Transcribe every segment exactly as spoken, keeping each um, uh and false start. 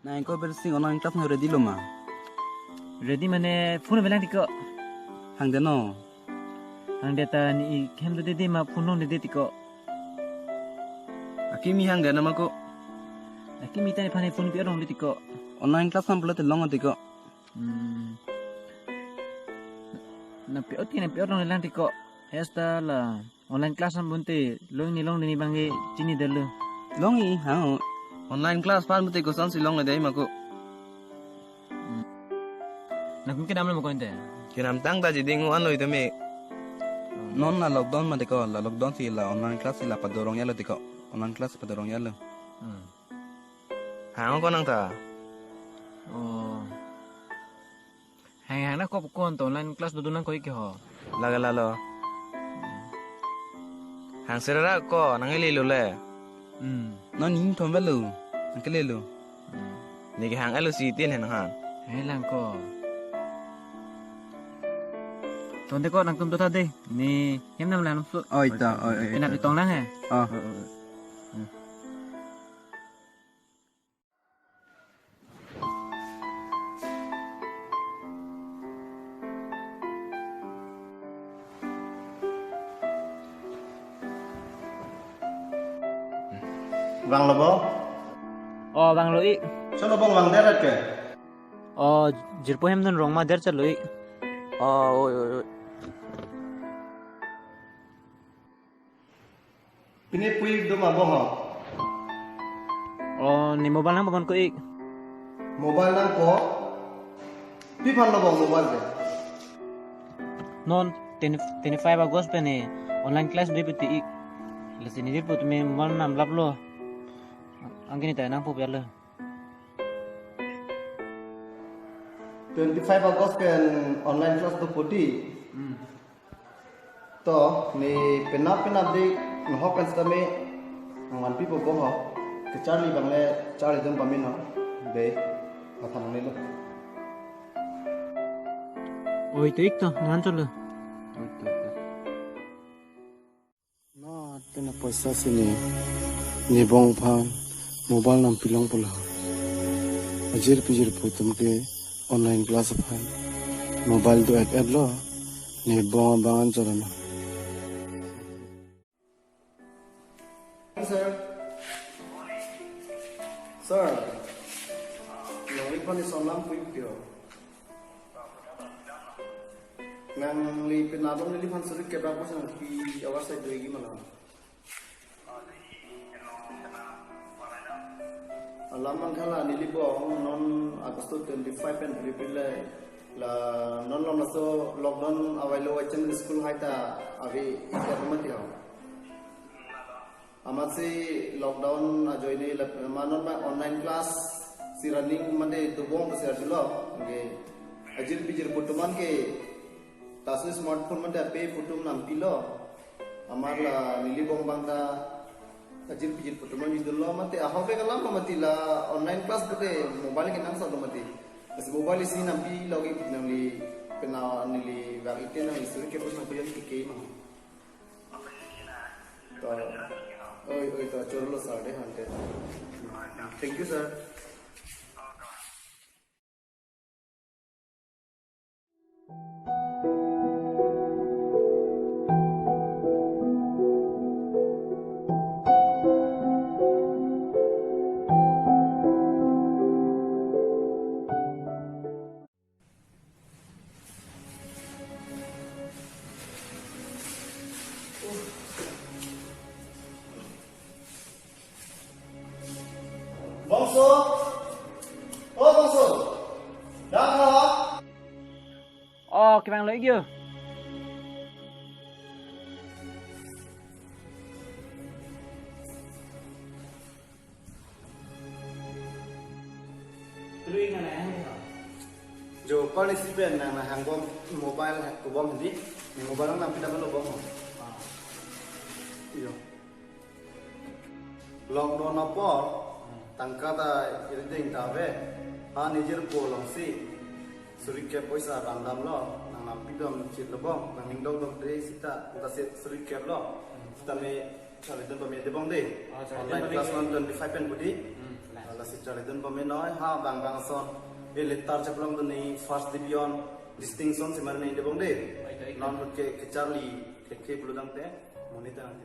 Nang ko Birsing online class nang ready lo ma? Ready mane phone avelang tiko. Hangde no. Hangde ta ne hem do de ma phone long de tiko. Akimi hangde na ma ko. Akimi ta nephan phone pi-o long de tiko. Online class nang pulote long tiko. Hmm. Na pi-o ti na pi-o long lang tiko. Hesta la online class nang bunte long ne long ne bangke chini delo. Long-i hang. Online class aphan bunte kosonsi longle de ma ko. Hmm. Nang kum kedam lo ma ko ente. Kedam tang ta jiding wan lo ito me. Hmm. Non la lockdown ma tiko, la lockdown si la online class si la padorong ya lo tiko. Online class padorong ya lo. Hmm. Hang ko nang ta. Oh. Hang hang na ko ko online class do nang ko ik ho. Laga lalo. Hang serara ko nang ili lo le. Hmm. Non ning thom velo. Nang kele lo. Hmm. Ne ke hang alo si tin hen hang. Hai lang ko. Ton de ko nang tum to tha de. Ne hem nam lang su. Oi ta, oi, oi. Ina ta. Itong lang he. Oh. Oi, oi, oi. Hmm. Vang lo bo? Oh, vang lo ik. Chalo bong vang deret ke? Oh, jirpo hem dun rong ma der chalo ik. Oh, oi, oi, oi. Pini pui dum abong ho. Oh, ne mobile nang pabon ko ik. Mobile nang ko. Pi aphan lo bong mobile ke? Non twenty, twenty-five August pen ne online class de peti ik. Lasi ne jirpo tumi mobile nam lap lo. Angkini ta nang po pialo. Twenty-five August pen online class do poti. Hmm. To, ne penap penap de nohok pen sitame nang vanpi po bong ho. Kecharli bang le charli dun pamin ho. Be, matha nangne lo. Oi to ik to, nang chalo. Oi to, oi to. Na tena paisa si ne, ne bong aphan mobile nam pilong pula. Ajirpi jirpo atum ke online class aphan mobile do et et lo, ne bong abang an chorana. Sir. Sir. Nangli aphan ison lam pui pio. Nangli penap bong neliphan suri kebak bos nangpi awar sai doi gi malam. Alam mangkhala neli bong non August twenty-five pen prepare le la non lom laso lockdown availo vachan school hai ta ave ite mati ho. Amatsi lockdown ajoine la ma non ma online class si running mate dobong pusi arjulo. Oke. Ajirpi jirpo atum an ke tasu smartphone mate ape photo nam pilo. Amar la neli bong bang ta ajirpi jirpo atum an idolo mate ahok ke kalam mati la online class pute mobile ke nang salo mati. As mobile isi nam pilo ke nangli pena neli bang ite nangli suri ke pun nang pilihan ke ke ma. To. Oi, oi, to, chorlo sir de hante. Thank you, sir. Bongso, o Bongso, dang ha? Oh, kevang lo ik yo. Three nana hang ha. Jo pani si pen nana hang bom mobile ha ko bom di. Ni mobile nang pita lo bom. Ah. Iyo. Lockdown apor tangka ta irideng ta ave. Ha nijirpo alongsi suri ke poisa randam lo. Nang lam pidom chit lo bom. Nang ning dok dok de sita. Uta se suri ke lo. Sita me Charli dun pame de bong de. Oh, charli dun pame de. Online class one twenty-five pen pudi. Hmm, nah. Ala Si charlidun pamenoi ha bang bang ason. E letter chepalongdunji first division distinction si marne de bong de. Non ke kecharli thekthe pulotangte monit nangthe.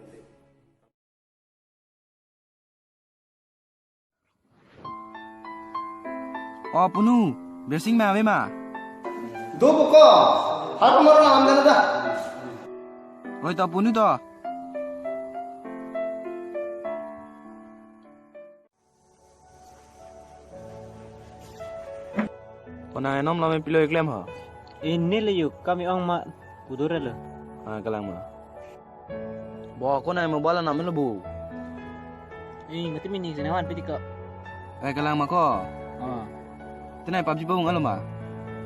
O punu, Birsing ma ave ma? Do buko, har kamar la ham dana da. Oi to punu to. Konat enom lame pilo eklem ho? Ini le yuk kami ong ma pudur lo. Ah, kalang ma. Bo konat mobile nam lo bu. Eh, mati mini sene wan piti ko. Eh, kalang ma ko. Ah. Tenai PUBG pabung alo ma.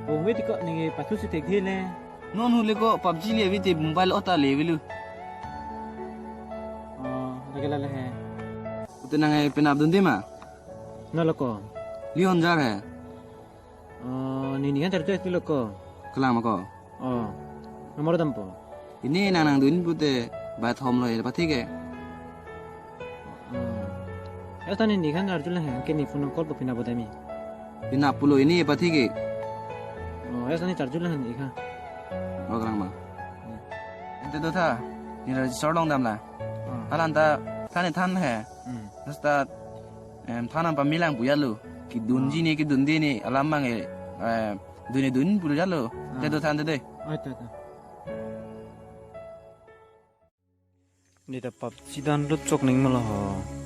Bung piti ko ni pasu si thekthe ne. Non hule ko PUBG le vite mobile ota le velu. Oh, lagi lale he. Ute nang ai penap dunde ma? Na lo ko. Lihon jar he. Oh, nini kan charju lo ko. Kalang ma ko. Oh, nomor dampo. Ini nang nangdun pute bat hom lo ele pathik ke. Hmm. Esta nini kan charju lang he, ke ni phone call pa pina bodami. Pina pulo ini pathik ke. Oh, esta ni charju lang ni kha. Oh, kalang ma. Hmm. Ente do tha, ni ra sorlong dam la. Hmm. Halan ta than than he. Hmm. Esta em than am pamilang pu ya lo. Kidunji Hmm. ni kidunde ni alam mang e. Em, dun ni dun pulo ya lo. Hmm. Te do than te de. Oh, itu itu. Nita PUBG download chok ning malo ho.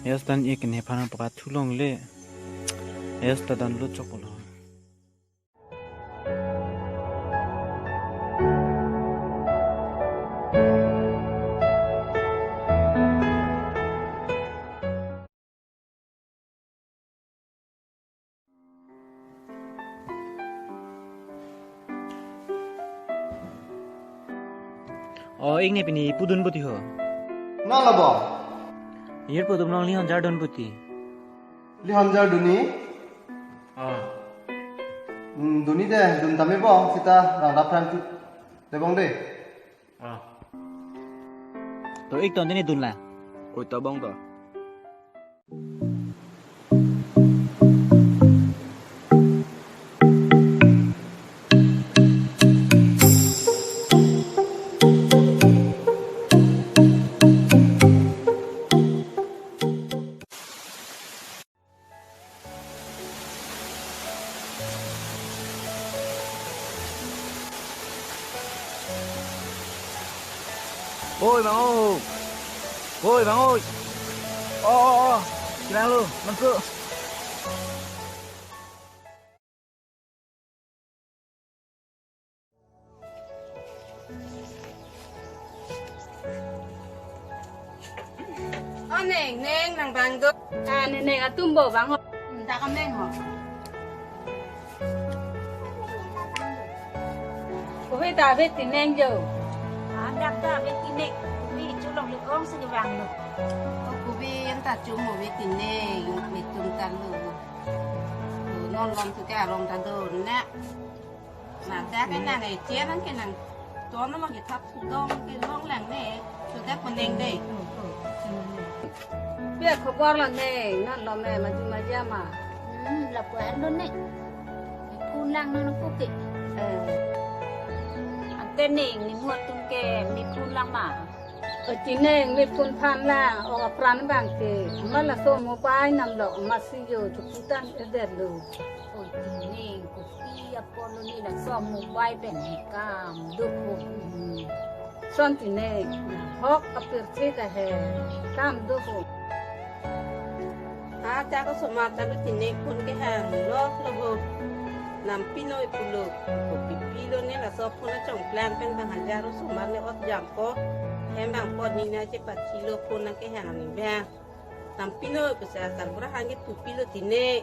Yes dan ik ne phana paka thulong le. Yes ta download chok lo. Oh, ik ne pini pudun puti ho. Na lo bo. Yur pudun long lihon jar dun puti. Lihon jar duni? Oh. Hmm, duni de, dun tame bo, sita rang dap pran tu. Debong de. Ah. To ik ton tene dun la. Oi, to bong to. Oi, bang, oi. Oi, bang, oi. Oh, oh, oh. Kilang lo, manso. Oh, neng, neng, nang bang do. Ah, neng, neng, atum bo bang ho. Hmm, dak am neng ho. Kopi ta ave ti neng jo. Ah, dak ta ave ti neng. Kopi chulong le ong si bang lo. Oh, kopi yang ta chum ave ti neng, mi tum ta lo. Oh, non lom tu ke arong ta do na. Na, dak ke nang ai chen nang ke nang. Ton ma ke thap dong ke long lang ne. Sudah pening dei. Pi akhobor lo ne, non lo me maju maja ma. Hmm, lapu an lo ne. Phone lang non ko ke. Eh. Ante ne, ni muat tum ke mi phone lang ma. Oi ti neng, mi phone phan lang, ong apran bang ke. Ma laso mobile nam lo, ma si yo, chukutan eder lo. Oi ti neng, kopi apor lo ne laso mobile pen he kam do ko. Son ti neng, hok apirthe ta he kam do ko. Ha ta ko somar ta lo ti neng phone kehang lok lo ho. Nam pinoi pulo, kopi pilo ne laso phone chongplang pen bang hajar osomar ne ot jam ko. Hem bang po ni na chepat chilo phone na kehang ni bang. Nam pinoi ko sa karbura hang ke pupi lo ti neng.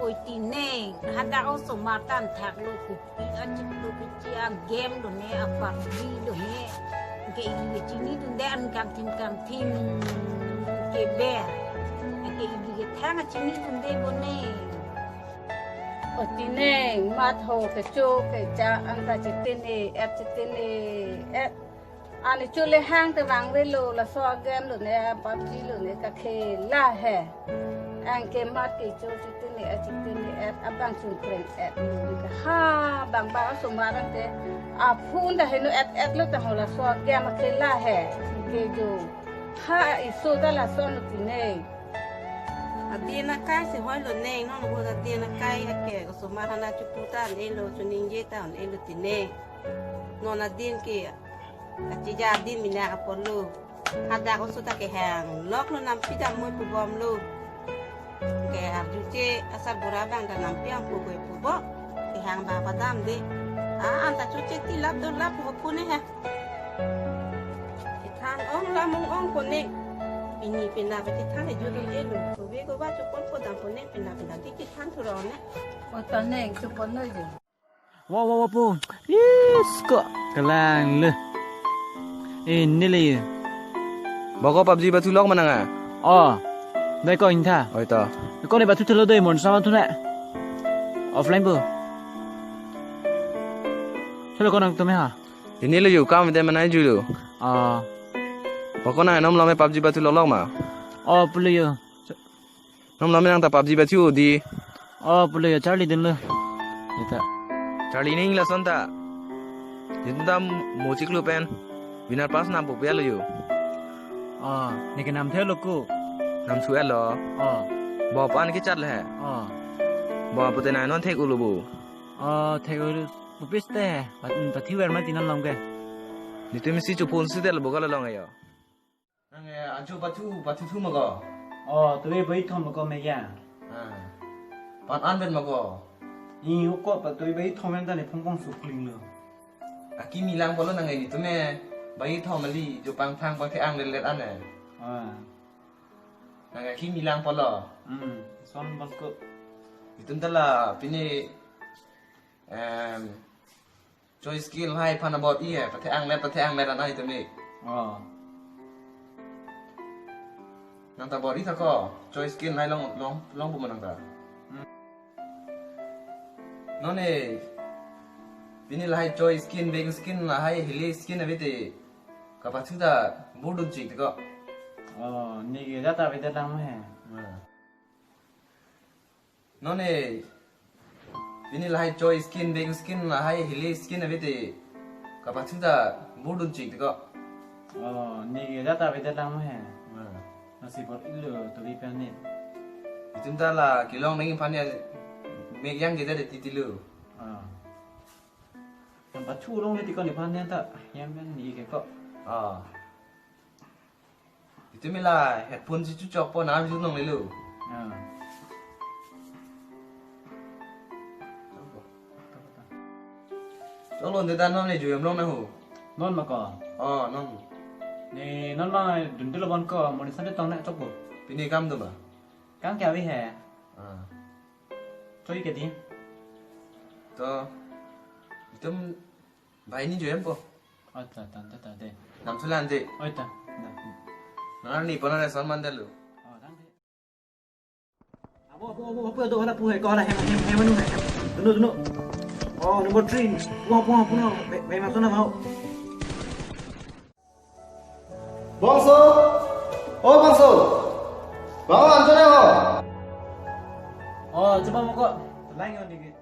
Oi ti neng, hadak osomar ta thak lo, kopi achik lo, kopi a game lo ne, a PUBG lo ne. Ke ili chini dunde an kangthim kangthim ke ber. Ke ili ke thang chini dunde bo ne. Oi ti neng, mat ho kecho kecha an ta chitene, et chitene, et. Ani chule hang te vangvelo, laso a game lo ne, PUBG lo ne, kakhela he. Anke mat kecho chitini et chitini et abang sungkreng et. Ha bang bang osomar ante aphun ta heno et et lo ta hola so game khela he. Kejo. Ha iso ta lason lo tine. Adin akai si hoi lo ne, non bo adin akai ake osomar hana chupu ta ne lo, chuningje ta ne lo tine. Non adin ke achija adin mina apor lo. Hadak oso ta kehang lok lo, nampi dam moi pubom lo. Ke arjuche asarbura bang ta nampi ang pugoi pubo. Kehang ba padam de. A anta chuche ti lap do lap ho pune ha. Chethan ong lamung ong pune. Pini pina pe chethan e judul elu. Kobe ko ba chupon podam pune, pina pina di chethan thurone. Ota neng chupon noi je. Wa wa wa po. Yes ko. Kalang le. Eh, ne le ye. Bako PUBG bathu lok ma nang a? Oh. Dai ko ingtha. Oi to. Ko ne bathu thelo dei, mon sama thu ne. Offline po. Thelo ko nangtum he ha. Ini lo yo kam de manai ju lo. Ah. Bako nang nom lame PUBG bathu lok lok ma? Oh, pulo yo. Nom lame nang ta PUBG bathu di. Oh, pulo yo Charlie dun lo. Ita. Charlie ning lason ta. Din ta mochik lo pen. Winner pass nam pupe lo yo. Oh, ne ke nam thelo ko. Nam thu lo. Oh. Bo pan ke chat le he. Oh. Bo pute nai non thek ulo bo. Oh, thek ulo. Pupis te. Pat, pathiver ma tinan long ke. Nitum si chupon si del bo ka long yo. Nang, eh, ajo pathu, pathu thu ma ko? Oh, tuve bai thom ko me ya. Ah. Pan an pen ma ko? I ko pathu bai thom en ta ne phong phong sukling lo. Akimi lang polo nang ini tume bai thom ali jo pangthang pangthe ang let let an eh. Ah. Nang akimi lang polo. Hmm, son bos ko. Itum ta la pini, em, Choi skill hai aphan abot i he, pathe anglet, pathe anglet anai tame. Oh. Nang ta bor-i tha ko, choi skill hai long, long, long pu ma nang ta. Hmm. Non e, pini lahai choi skin, beng skin, lahai hili skin ave te, kapathu ta burdun chik te ko. Oh, ne ke jata ave te lang he. Hmm. Non e, pini lahai choi skin, beng skin, lahai hili skin ave te, kapathu ta burdun chik te ko. Oh, ne ke jata ave te lang he. Hmm. Nasi bor-i lo, tuli pen ne. Itum ta la kelong nang aphan ya, mek yang kita de titi lo. Ah. Yang pathu long ne ti ko ne aphan ne ta, yang men ne ke ko. Ah. Itum la headphone si chu chok po na ju nong lelo. Ah. Chok lo de dan non le ju yam long na ho. Non ma ko. Oh, non. Ne non ma dun de lo bon ko, mo ni san de tong na chok po. Pini kam do ba? Kam kya vi hai? Ah. Choi ke di. To. Itum Bhai ni join po. Acha, tante tante. Nam sulan de. Oi ta. Na. Nang ni pona reson mandalo. Oh, tante. Abo, abo, abo, abo, do hala pu hai, ko hala hem, hem, hem, hem, hem. Duno, duno. Oh, number three. Puno, puno, puno. Be, be, masuk na mau. Bongso. Oh, Bongso. Bang, anjone ho. Oh, coba mau kok. Lain yang dikit.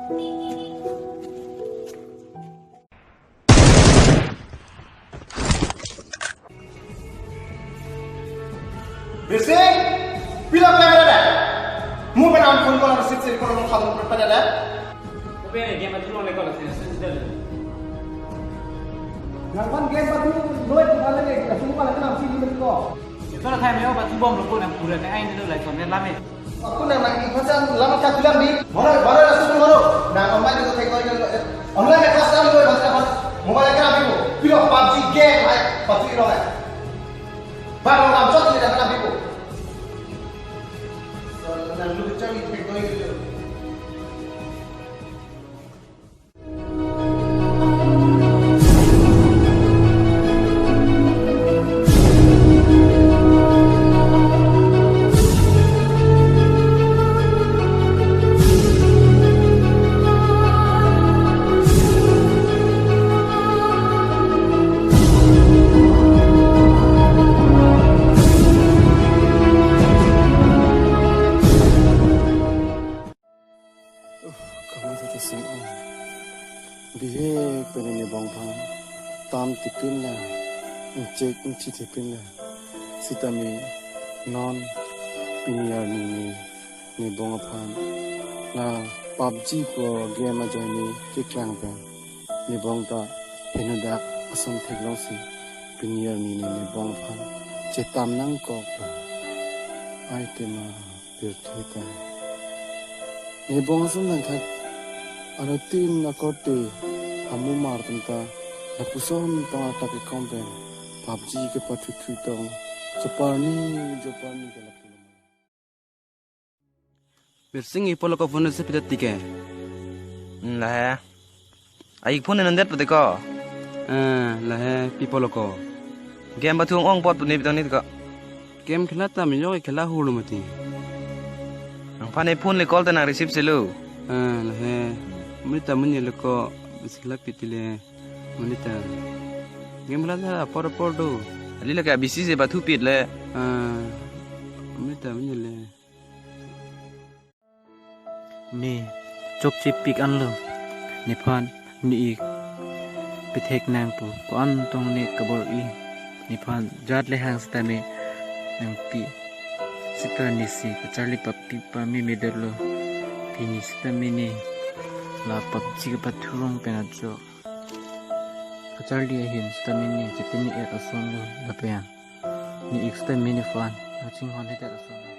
Birsing, pilo pemera da? Mo penang phone call receive si call lo khalu pemera da? Ope game atu long le call si si da. Nang pan game atu noi tu bala ne, atu bala kenam si ni ko. Ito na thai me o batu bom lo ko nang pura ne ai ne lo lai ton ne lame. Ako nang nang ikhon sang lam ka bilang di. Maro, maro na susun maro. Nang online ko thek ko online class nang lo basta basta. Mobile ka bipo. Pilo PUBG game hai patu iro hai. Bang lo nam chot ni nang bipo. So nang lu chang ni thek ko iro. Uh, kamu satu sing ong. Bihek pen ne bong aphan tam tipin la, ingchek ingchi tipin la. Sitame non pini arni ne, ne bong aphan la PUBG pu game ajoine keklang pen ne bong ta henodak ason theklongsi pini arni ne, ne bong aphan chetam nangkok lo. Ai tema. Pirthe ta. Ne bong ason nangkhat. Ano tin akorte hamu mar tum ta. Lapuson tong atak ke kompen. PUBG ke pathu thu tong. Joparni, joparni ke lapu. Birsing ipo lo ko phone se pidat tike. Hmm, lahai. Ai phone nandet pute ko. Eh, lahai pi po lo ko. Game pathu ong ong pot pune pitang ni ko. Game khela ta minyo khela hulu mati. Nangphan e phone le call ta nang receive selo. Eh, lahai. Mita munye le ko bisikla pitile. Munita. Game khela ta apor apor do. Ali le ka B C se pathu pit le. Ah, mita munye le. Ne chokche pik anlo. Nephan ne ik pithek nang pu ko-an tong ne kabor-i. Nephan jat le hang sitame nangpi sita nesi kacharli papi pame medetlo. Pini sitame ne la PUBG kapathu rong pen ajo kacharli ahin sitame ne chetini et asonlo lapen ne ik sitame nephan achinghon hedet ason.